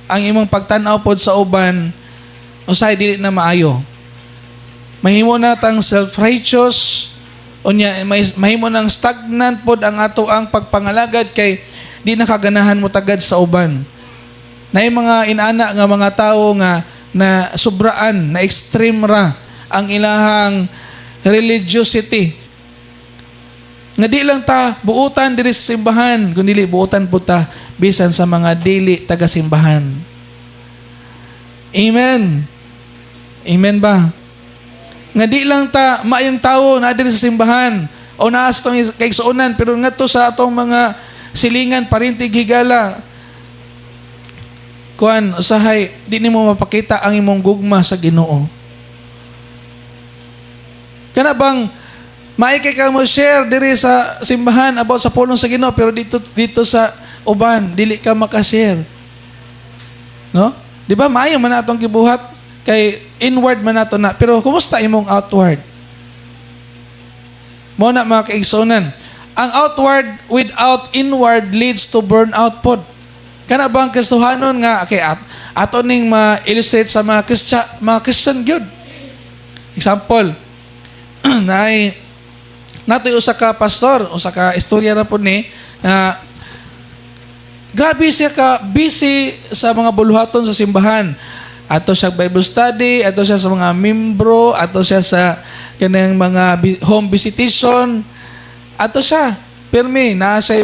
Speaker 1: ang imong pagtan-aw pod sa uban, usahay dili na maayo. Mahimo na tang self-righteous, unya mahimo nang stagnant pod ang ato ang pagpangalagad kay di nakaganahan mo tagad sa uban. Na mga inana nga mga tao nga na sobraan, na extreme ra ang ilahang Religiosity. Nga di lang ta buutan diri sa simbahan, kundi buutan po ta bisan sa mga dili taga-simbahan. Amen. Amen ba? Nga di lang ta maayong tawo na diri sa simbahan o naa sa atong kaigsuonan, pero ngadto sa atong mga silingan, parintig, higala, kuan, usahay di nimo mapakita ang imong gugma sa Ginoo. Kana bang maay kay ka mo share diri sa simbahan about sa pulong sa Ginoo, pero dito dito sa uban dili ka makashare, no? Di ba maayo man atong gibuhat kay inward man nato na, pero kumusta imong outward mo na, mga kaigsuonan? Ang outward without inward leads to burnout pod. Kana bang Kristohanon nga, okay, at ato ning ma-illustrate sa mga Christian gyud. Example, naay natoy usa ka pastor, usa ka istorya ra pud ni na grabe siya ka busy sa mga buluhaton sa simbahan. Ato siya Bible study, ato siya sa mga membro, ato siya sa kanang mga home visitation, ato siya. Pirmi, nasa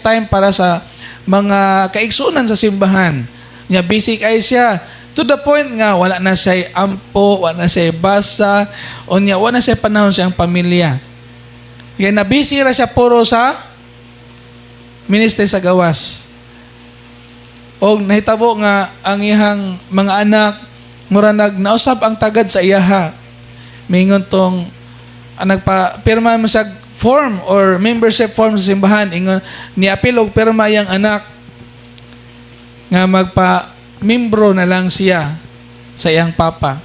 Speaker 1: time para sa mga kaigsunan sa simbahan. Nya busy kay siya. To the point nga wala na siya ampo, wala na siya basa, unya wala na siya panahon siyang pamilya. Kaya na busy ra siya puro sa ministry sa gawas. O nahitabo nga ang iyang mga anak mura nag nausab ang tagad sa iyaha. Mingon tong ang nagpa pirma mo siya form or membership form sa simbahan, ingon niapil og pirma iyang anak nga magpa membro na lang siya sa iyang papa.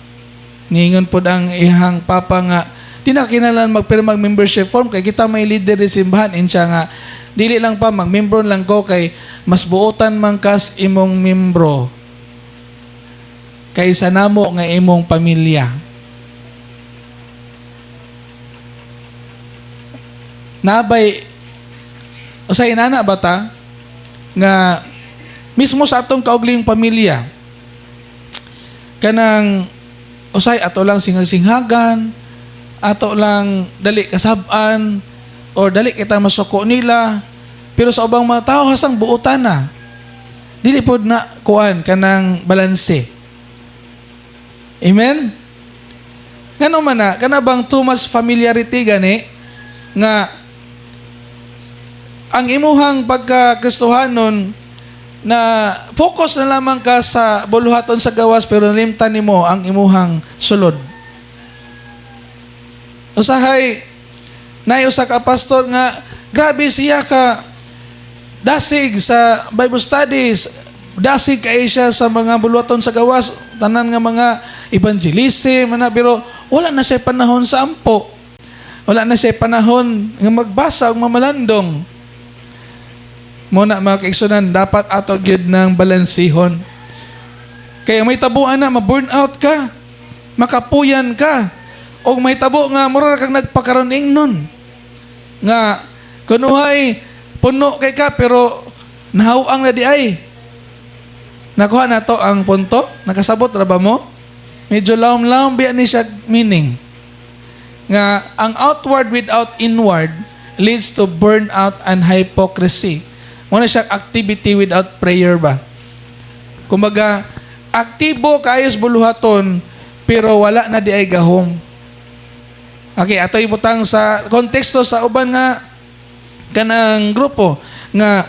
Speaker 1: Niingon pod ang iyang papa nga di na kinahanglan magpirma og membership form kay kita may leader di simbahan. Insiya nga dili lang pa, magmembro lang ko kay mas buotan man kas imong membro kaysa namo nga imong pamilya. Nabay usay inana ba ta nga mismo sa atong kaugalingong pamilya, kanang usay ato lang singhag-singhagan, ato lang dali kasab-an or dali kita masuko nila, pero sa ubang mga tao hasang buotan na dili pod na kuan kanang balanse? Amen. Ngano man na kana bang too much familiarity gani nga ang imuhang pagka-Kristohanon na focus na lamang ka sa buluhaton sa gawas, pero nalimtan nimo ang imuhang sulod? Usahay nay usa ka pastor nga grabe siya ka dasig sa Bible studies, dasig kay siya sa mga buluhaton sa gawas, tanan nga mga evangelism na, pero wala na siya panahon sa ampo. Wala na siya panahon nga magbasa ug mamalandong. Mo na, mga kaigsunan, dapat ato gyud ng balansihon. Kaya may tabuan na ma-burn out ka, makapuyan ka, o may tabo nga mura kang nagpakaroon nun. Nga kunuhay puno kay ka pero nahawang na di ay. Nakuha na to ang punto? Nakasabot ra ba mo? Medyo lawom-lawom biya ni siya meaning. Nga ang outward without inward leads to burnout and hypocrisy. Muna siya activity without prayer ba? Kumbaga, aktibo kaayo sa buluhaton pero wala na di ay gahom. Okay, ato ibutang sa konteksto sa uban nga kanang grupo nga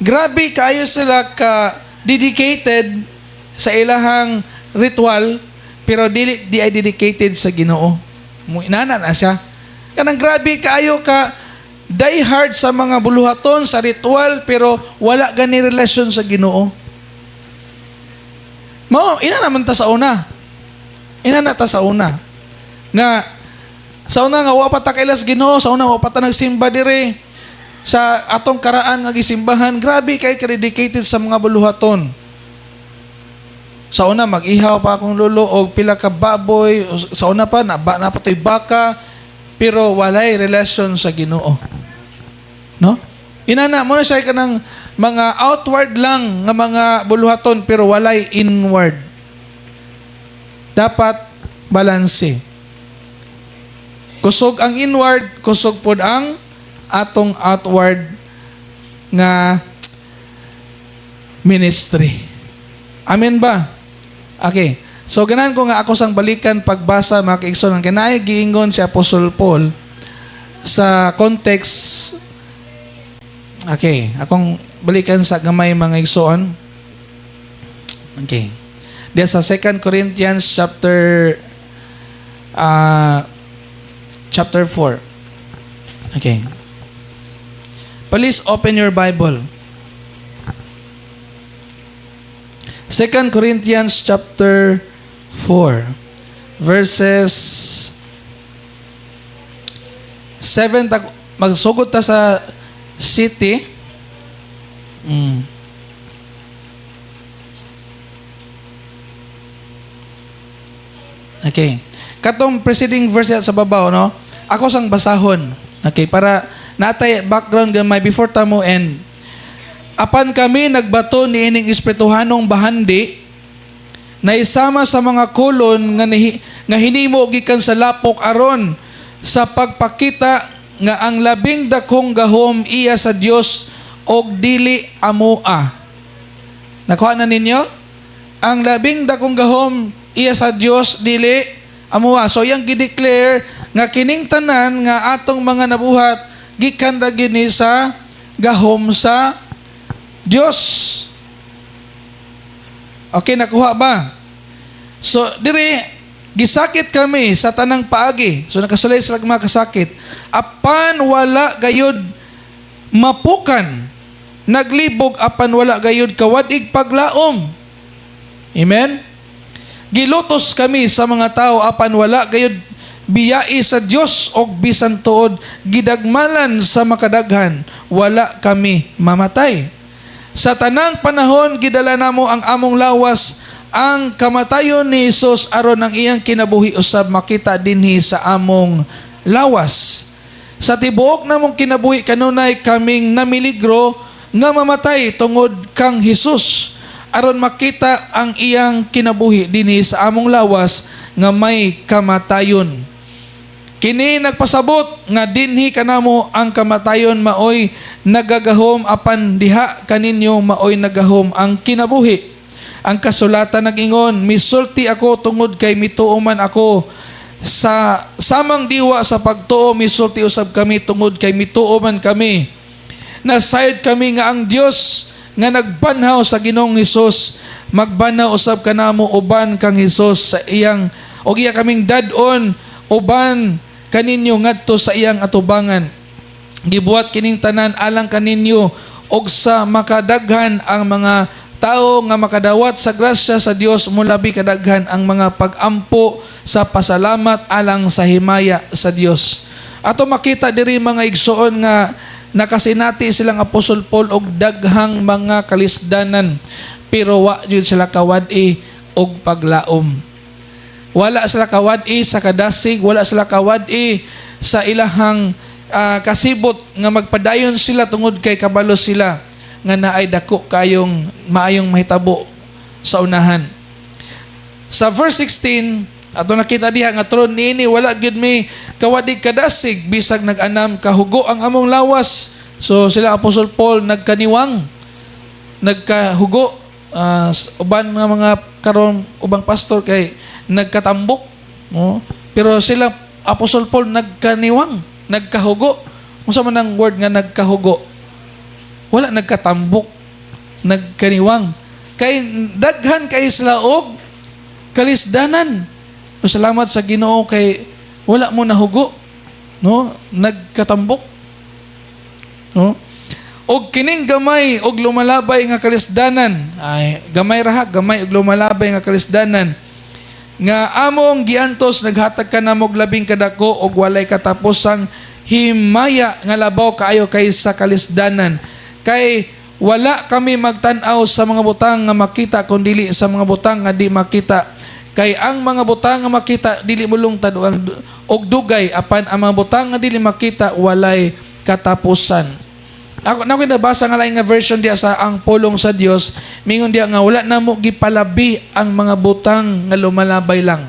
Speaker 1: grabe kaayo sila ka dedicated sa ilahang ritual pero dili di ay dedicated sa Ginoo. Mo inana na siya. Kanang grabe kaayo ka die hard sa mga buluhaton sa ritual pero wala gani relasyon sa Ginoo. Mao ina naman ta sa una. Ina na ta sa una. Nga sa una nga wa pa ta kailas Ginoo, sa una wa pa ta nagsimba dire sa atong karaan nga gisimbahan, grabe kay ka dedicated sa mga buluhaton. Sa una mag-ihaw pa akong lolo og pila ka baboy, sa una pa na ba na patoy baka, pero walay relasyon sa Ginoo. No? Inana mo na siya kanang mga outward lang nga mga buluhaton pero walay inward. Dapat balanse. Kusog ang inward, kusog pod ang atong outward nga ministry. Amen ba? Okay. So ganahan ko nga ako sang balikan pagbasa, mga kaigsoon, ang kanaay giingon si Apostle Paul sa context. Okay, akong balikan sa gamay, mga igsoon. Okay. Diya sa 2 Corinthians chapter 4. Okay. Please open your Bible. 2 Corinthians chapter 4 verses 7, magsugod ta sa city. Okay. Katong preceding verse sa babaw, no? Ako sang basahon. Okay, para natay background gamay before ta mo end. Apan kami nagbato niining espirituhanong bahandi na isama sa mga kolon nga hinimo gikan sa lapok aron sa pagpakita nga ang labing dakong gahom iya sa Dios og dili amoa. Nakuha na ninyo? Ang labing dakong gahom iya sa Dios, dili amoa. So iyang gideclare nga kining tanan nga atong mga nabuhat gikan ra gini sa gahom sa Dios. Okay, nakuha ba? So diri, gisakit kami sa tanang paagi. So nakasulay sila mga kasakit. Apan wala gayud mapukan. Naglibog apan wala gayud kawadig paglaom. Amen? Gilutos kami sa mga tao apan wala gayud biyai sa Dios, og bisan tuod gidagmalan sa makadaghan, wala kami mamatay. Sa tanang panahon gidala namo ang among lawas ang kamatayon ni Hesus aron ang iyang kinabuhi usab makita dinhi sa among lawas. Sa tibuok namong kinabuhi kanunay kaming namiligro nga mamatay tungod kang Hesus aron makita ang iyang kinabuhi dinhi sa among lawas nga may kamatayon. Kini nagpasabot nga dinhi kanamo ang kamatayon maoy nagagahom, apan diha kaninyo maoy nagahom ang kinabuhi. Ang kasulatan nag-ingon, "Misulti ako tungod kay mituo man ako." Sa samang diwa sa pagtuo, misulti usab kami tungod kay mituo man kami. Nasayod kami nga ang Dios nga nagbanhaw sa Ginoong Hesus magbanhaw usab kanamo uban kang Hesus sa iyang og iya kaming dad-on uban kaninyo ngadto sa iyang atubangan. Gibuhat kining tanan alang kaninyo og sa makadaghan ang mga tao nga makadawat sa grasya sa Dios, molabi kadaghan ang mga pag-ampo sa pasalamat alang sa himaya sa Dios. Ato makita diri, mga igsoon, nga nakasinati silang Apostol Paul og daghang mga kalisdanan, pero wa jud sila kawad-i og paglaom. Wala sila kawad-i sa kadasig, wala sila kawad-i sa ilahang kasibot nga magpadayon sila tungod kay kabalo sila nga naay dako kayong maayong mahitabo sa unahan. Sa verse 16, ato nakita diha nga tungod niini wala gyud mi kawadig kadasig bisag nag-anam kahugo ang among lawas. So sila Apostle Paul nagkaniwang, nagkahugo, uban nga mga karon ubang pastor kay nagkatambok, no? Pero sila Apostle Paul nagkaniwang, nagkahugo. Unsa man ang word nga nagkahugo? Wala nagkatambok, nagkaniwang. Kay daghan kay sila og kalisdanan. So, salamat sa Ginoo kay wala mo nahugo, no? Nagkatambok. No? Og kining gamay og lumalabay nga kalisdanan, ay gamay ra ha, gamay og lumalabay nga kalisdanan nga among giantos naghatag kanamo og labing kadako og walay katapusang himaya nga labaw kaayo kaysa kalisdanan, kay wala kami magtan-aw sa mga butang nga makita kun dili sa mga butang nga di makita, kay ang mga butang nga makita dili molungtad og dugay, apan ang mga butang nga dili makita walay katapusan. Ako na ko nabasa nga lain nga version diya sa Ang Pulong sa Dios, mingon diya nga wala namo gipalabi ang mga butang nga lumalabay lang.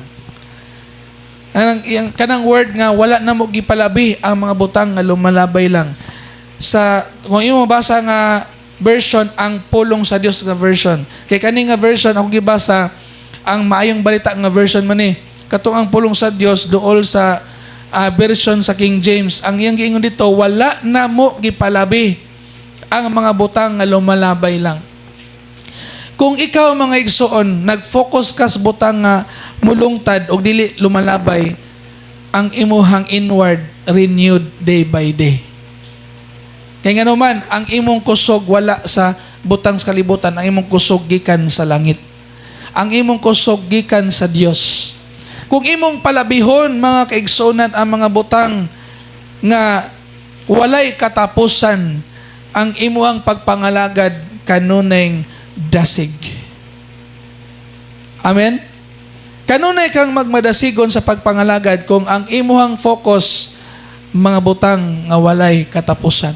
Speaker 1: Anang iyang kanang word nga wala na mo gipalabi ang mga butang nga lumalabay lang. Sa kung imo mabasa nga version, ang Pulong sa Dios nga version. Kay kani nga version ako gibasa, ang Maayong Balita nga version man ni. Katong ang Pulong sa Dios duol sa version sa King James. Ang iyang giingon dito, wala na mo gipalabi ang mga butang nga lumalabay lang. Kung ikaw, mga igsoon, nag-focus ka sa butang nga mulungtad og dili lumalabay, ang imuhang inward renewed day by day. Kay ngano man, ang imong kusog wala sa butang sa kalibutan, ang imong kusog gikan sa langit. Ang imong kusog gikan sa Dios. Kung imong palabihon, mga kaigsunan, ang mga butang nga walay katapusan, ang imuhang pagpangalagad kanunay dasig. Amen? Kanunay kang magmadasigon sa pagpangalagad kung ang imuhang focus mga butang nga walay katapusan.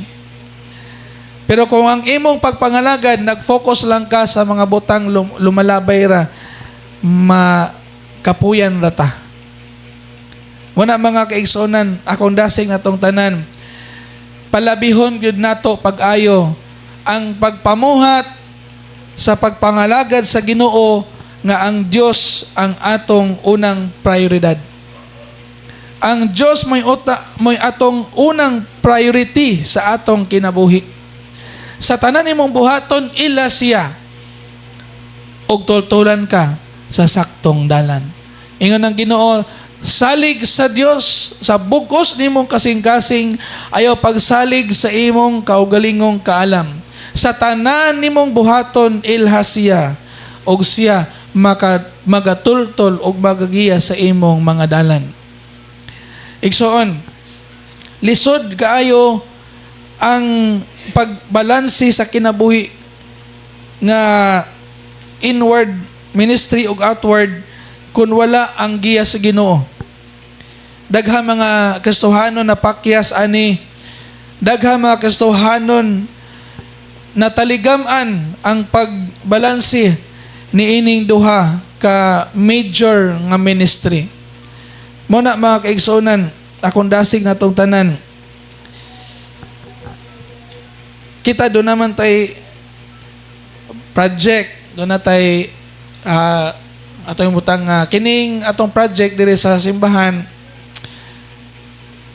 Speaker 1: Pero kung ang imong pagpangalagad nag-focus lang ka sa mga butang lumalabay ra, makapuyan ra ta. Mao na, mga kaigsuonan, akong dasig natong tanan, palabihon gyud nato pag-ayo ang pagpamuhat sa pagpangalagad sa Ginoo nga ang Dios ang atong unang prioridad. Ang Dios mo'y atong unang priority sa atong kinabuhi. Sa tanan nimong buhaton, ila siya ug tultulan ka sa saktong dalan. Ingon ng Ginoo, salig sa Dios sa bugos nimong kasing-kasing, ayaw pagsalig sa imong kaugalingong kaalam. Sa tanan nimong buhaton, ilha siya ug siya magatultol ug magagiya sa imong mga dalan. Igsoon, lisod kaayo ang pagbalanse sa kinabuhi nga inward ministry ug outward kung wala ang giya sa Ginoo. Dagha mga Kristohanon na pakyas ani, dagha mga Kristohanon na taligam-an ang pagbalanse niining duha ka major nga ministry. Mao na, mga kaigsuonan, akong dasig natong tanan. Kita duna man tay project, duna tay atong butang nga kining atong project diri sa simbahan,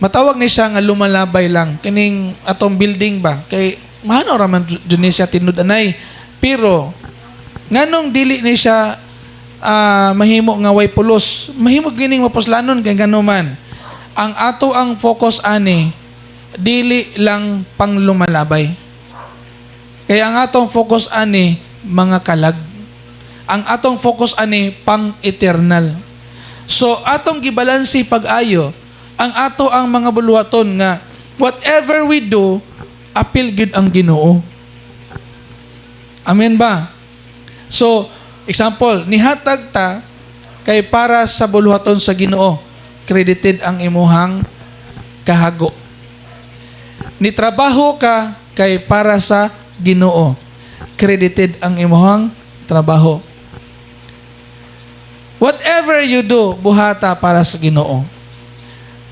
Speaker 1: matawag ni siya nga lumalabay lang kining atong building ba, kay mahano ra man jud ni siya tinud-anay, pero nganong dili ni siya mahimo nga way pulos? Mahimo gining mapuslanon, kay ngano man ang ato ang focus ani dili lang pang lumalabay. Kaya ang atong focus ani mga kalag, ang atong focus ani pang eternal. So atong gibalansi pag-ayo ang ato ang mga buluhaton nga whatever we do, apil gyud ang Ginoo. Amen ba? So, example, nihatag ta kay para sa buluhaton sa Ginoo, credited ang imuhang kahago. Nitrabaho ka kay para sa Ginoo, credited ang imuhang trabaho. Whatever you do, buhata para sa Ginoo.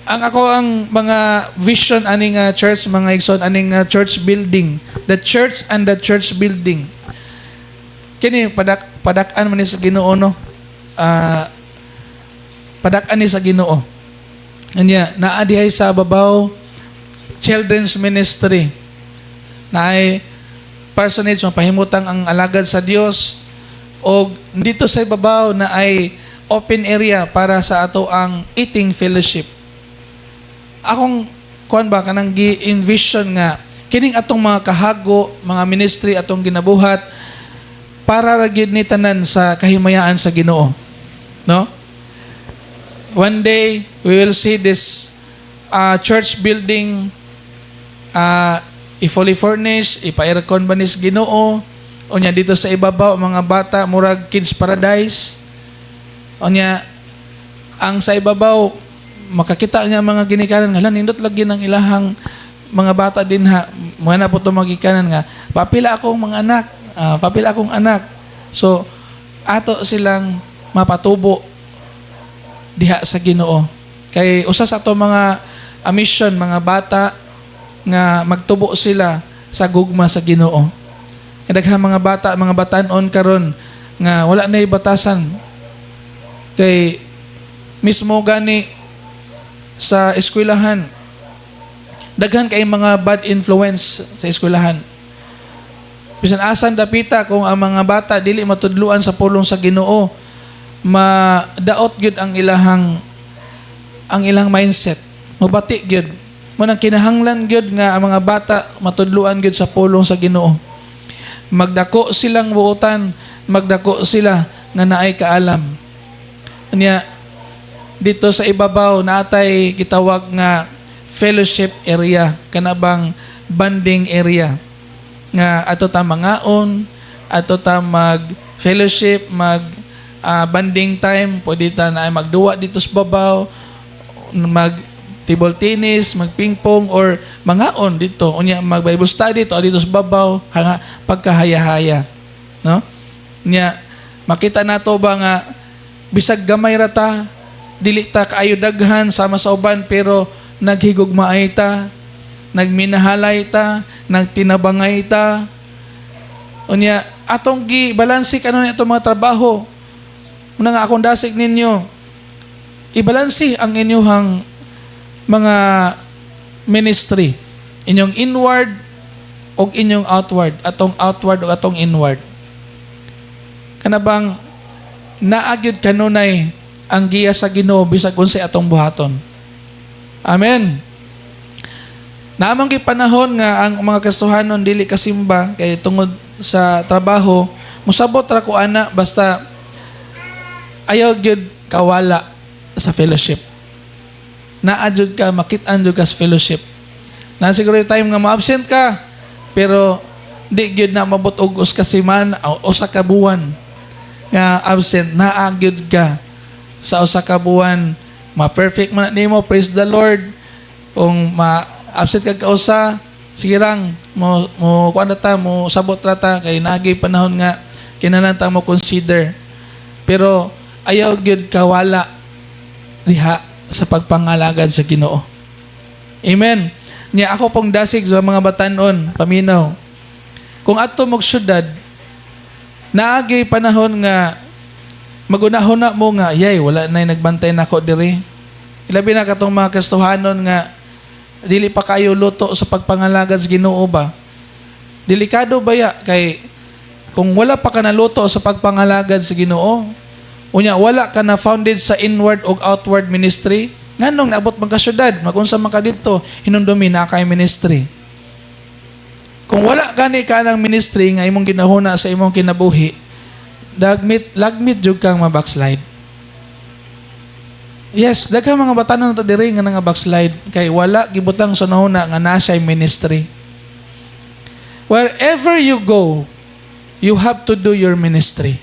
Speaker 1: Ang ako ang mga vision aning church, mga igsoon, aning church building, the church and the church building. Kini padak-an man ni sa Ginoo, no. Padak-an ni sa Ginoo. Anya, naa dihay sa babaw children's ministry. Naay parsonage, mapahimutang ang alagad sa Dios, og dito sa ibabaw naay open area para sa ato ang eating fellowship. Akong kuan ba, kanang gi-envision nga kining atong mga kahago, mga ministry atong ginabuhat para ra gyud ni tanan sa kahimayaan sa Ginoo. No? One day we will see this church building i-fully furnished, ipa-aircon ba ni sa Ginoo? Unya dito sa ibabaw mga bata, murag kids paradise. Unya ang sa ibabaw makakita niya mga ginikanan nga, "Hala, nindot lagi ng ilahang mga bata dinha." Mga na po ito mga gikanan nga, "Papila akong mga anak, papila akong anak." So ato silang mapatubo diha sa Ginoo. Kay usa sa ato mga mission, mga bata nga magtubo sila sa gugma sa Ginoo. Kay daghang mga bata, mga batanon karon nga wala na batasan. Kay mismo gani sa eskwelahan, daghan kay mga bad influence sa eskwelahan. Bisan asan dapita, kung ang mga bata dili matudluan sa pulong sa Ginoo, madaot gyud ang ilang mindset. Mabati gyud. Mao nang kinahanglan gyud nga ang mga bata matudluan gyud sa pulong sa Ginoo. Magdako silang buotan, magdako sila nga naay kaalam. Nya dito sa ibabaw naatay gitawag nga fellowship area, kana bang bonding area nga ato ta mangaon, ato ta mag fellowship, mag bonding time. Pwede ta na magduwa dito sa babaw, mag table tennis, mag ping pong or mangaon dito. Unya mag Bible study to dito sa babaw hanga pagkahaya-haya, no? Nya makita nato ba nga bisag gamay ra ta, dili ta kaayo daghan sama sa uban, pero naghigugmaay ta, nagminahalay ta, nagtinabangay ta. Unya atong gi balanse kanon atong mga trabaho. Muna nga akong dasig ninyo, ibalanse ang inyong mga ministry, inyong inward o inyong outward, atong outward o atong inward. Kana bang naa gyud kanunay ang giya sa Ginoo bisag unsay atong buhaton. Amen. Naa man gyud panahon nga ang mga Kristohanon dili kasimba kay tungod sa trabaho, musabot ra ko ana, basta ayaw gyud kawala sa fellowship. Naa jud ka, makit-an jud ka sa fellowship. Na siguro yung time nga ma-absent ka, pero di gyud na mabot og usa ka semana o usa ka buwan nga absent. Naa gyud ka sa usa ka buwan. Ma-perfect man na nimo, praise the Lord. Kung ma-absent ka kausa, sige rang mo mo kuan na ta, mo sabot ra ta, kay naagi panahon nga kinahanglan ta mo consider, pero ayaw gyud kawala diha sa pagpangalagad sa Ginoo. Amen. Nya ako pong dasig sa mga batanon, paminaw. Kung adto mog syudad, naagi panahon nga magunahuna mo nga, "Yay, wala na nagbantay nako diri." Ilabi na katong mga Kristohanon nga dili pa kayo luto sa pagpangalagad sa Ginoo ba. Delikado baya kay kung wala pa ka naluto sa pagpangalagad sa Ginoo, unya wala ka na founded sa inward o outward ministry, nganong naabot man ka syudad, magunsa man ka didto, hinumdumi naa kay ministry. Kung wala gani ka ng ministry nga imong ginahuna sa imong kinabuhi, dagmit lagmit jud kang ma-backslide. Yes, daghang mga batanon nato diri nga nga backslide kay wala gibutang sa hunahuna nga naa siya ministry. Wherever you go, you have to do your ministry.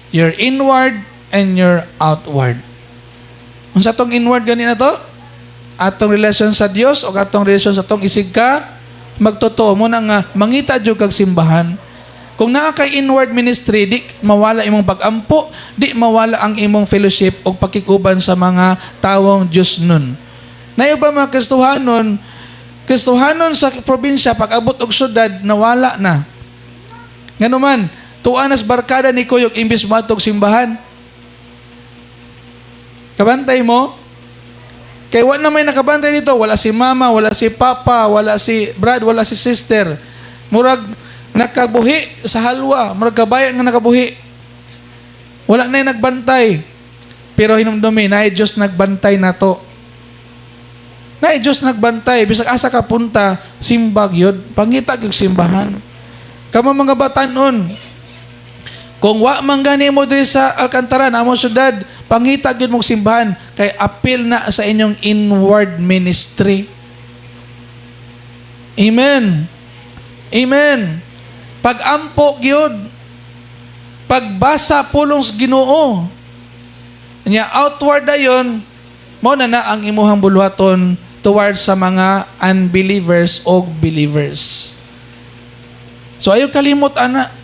Speaker 1: Your inward and your outward. Unsa tong inward gani na to? Atong relasyon sa Dios o atong relasyon sa atong isig ka magtotoo. Mao na nga mangita jud kag simbahan. Kung naa kay inward ministry, di mawala imong pag-ampo, di mawala ang imong fellowship o pakikuban sa mga tawong Diyos nun. Nayo ba mga Kristohanon, Kristohanon sa probinsya, pag abot og syudad, nawala na. Ngano man, tuwa nas barkada ni Kuyog imbis moadtog simbahan. Kabantay mo? Kay wa na may nakabantay dito, wala si mama, wala si papa, wala si brad, wala si sister. Murag nakabuhi sa halwa, murag kabayan nga nakabuhi. Wala na yung nagbantay. Pero hinumdumi, naay Diyos nagbantay nato. Naay Diyos nagbantay, bisag asa ka punta, simbag yun, pangita yung simbahan. Kamo mga batanon, kung wa man gani mo diri sa Alcantara, namo syudad, pangita gyud mong simbahan kay apil na sa inyong inward ministry. Amen. Amen. Pag-ampo gyud. Pagbasa pulong sa Ginoo. Nya outward dayon, mao na na ang imuhang buluhaton towards sa mga unbelievers o believers. So ayaw kalimot ana,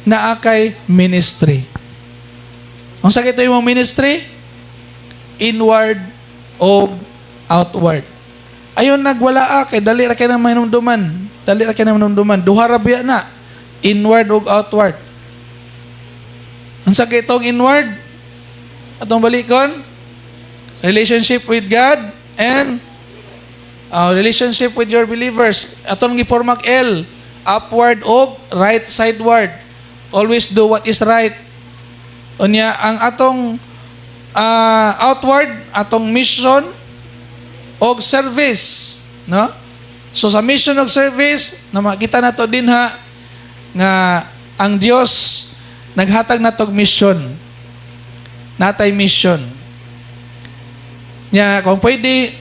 Speaker 1: naa kay ministry. Unsa kito imong ministry? Inward o outward. Ayon nagwala kay dali ra kay nang mahinumduman. Dali ra kay nang mahinumduman. Duha ra biya na. Inward ug outward. Unsa kay itong inward? Atong balikon? Relationship with God and relationship with your believers. Atong gipormag L, upward og right sideward. Always do what is right. Unya ang atong outward, atong mission og service, no? So sa mission og service, na makita nato dinha nga ang Dios naghatag natog mission. Natay mission. Nya kung pwede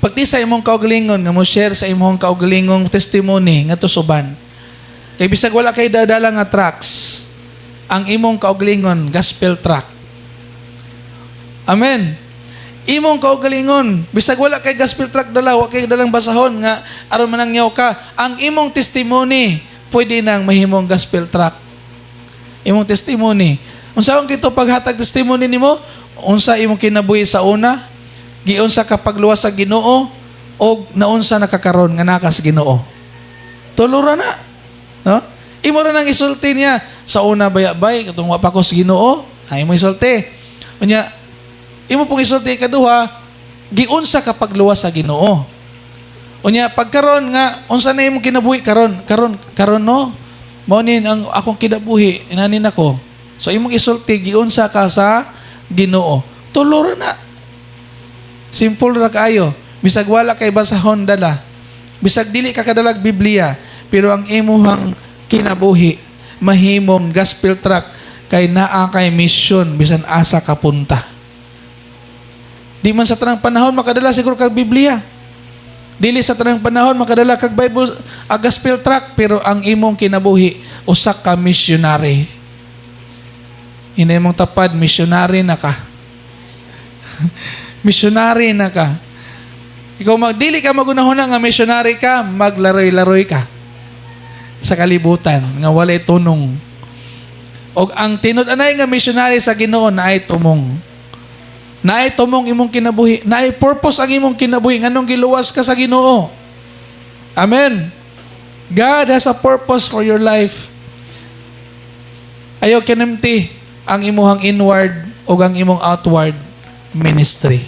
Speaker 1: pagti sa imong kaugalingon nga mo share sa imong kaugalingong testimony nga uban. Kay bisag wala kay dadala nga tracts, ang imong kaugalingon gospel tract. Amen. Imong kaugalingon, bisag wala kay gospel tract dala, wa kay dalang basahon nga aron manangyaw ka, ang imong testimony pwede nang mahimong gospel tract. Imong testimony. Unsa ang kito paghatag testimony nimo? Unsa imong kinabuhi sa una? Giunsa ka pagluwas sa Ginoo og naunsa nakakaron nga naka sa Ginoo? Tulo ra na. No? Imo ra nang isulti niya sa una, bayabay katong wa pa ko sa Ginoo, ay mo isulti. Unya imo pong isulti kaduha, giunsa ka pagluwas sa Ginoo. Unya pagkaron nga unsa na imong kinabuhi karon, karon karon, no? Mao ni ang akong kinabuhi, inanin ako. So imong isulti giunsa ka sa Ginoo. Tulo ra na. Simple ra kaayo. Bisag wala kay basahon dala. Bisag dili ka kadalag Biblia, pero ang imuhang kinabuhi mahimong gospel tract kay naa kay mission bisan asa ka punta. Di man sa tanang panahon makadala siguro kag Biblia. Dili sa tanang panahon makadala kag Bible, a gospel tract, pero ang imong kinabuhi usa ka missionary. Inay mong tapad, missionary na ka. Missionary na ka. Ikaw magdili ka magunahuna nga missionary ka, maglaroy-laroy ka sa kalibutan nga walay tunong. Og ang tinud-anay nga missionary sa Ginoo naay tumong. Naay tumong imong kinabuhi, naay purpose ang imong kinabuhi nganong giluwas ka sa Ginoo. Amen. God has a purpose for your life. Ayaw kinimti ang imuhang inward o ang imong outward ministry.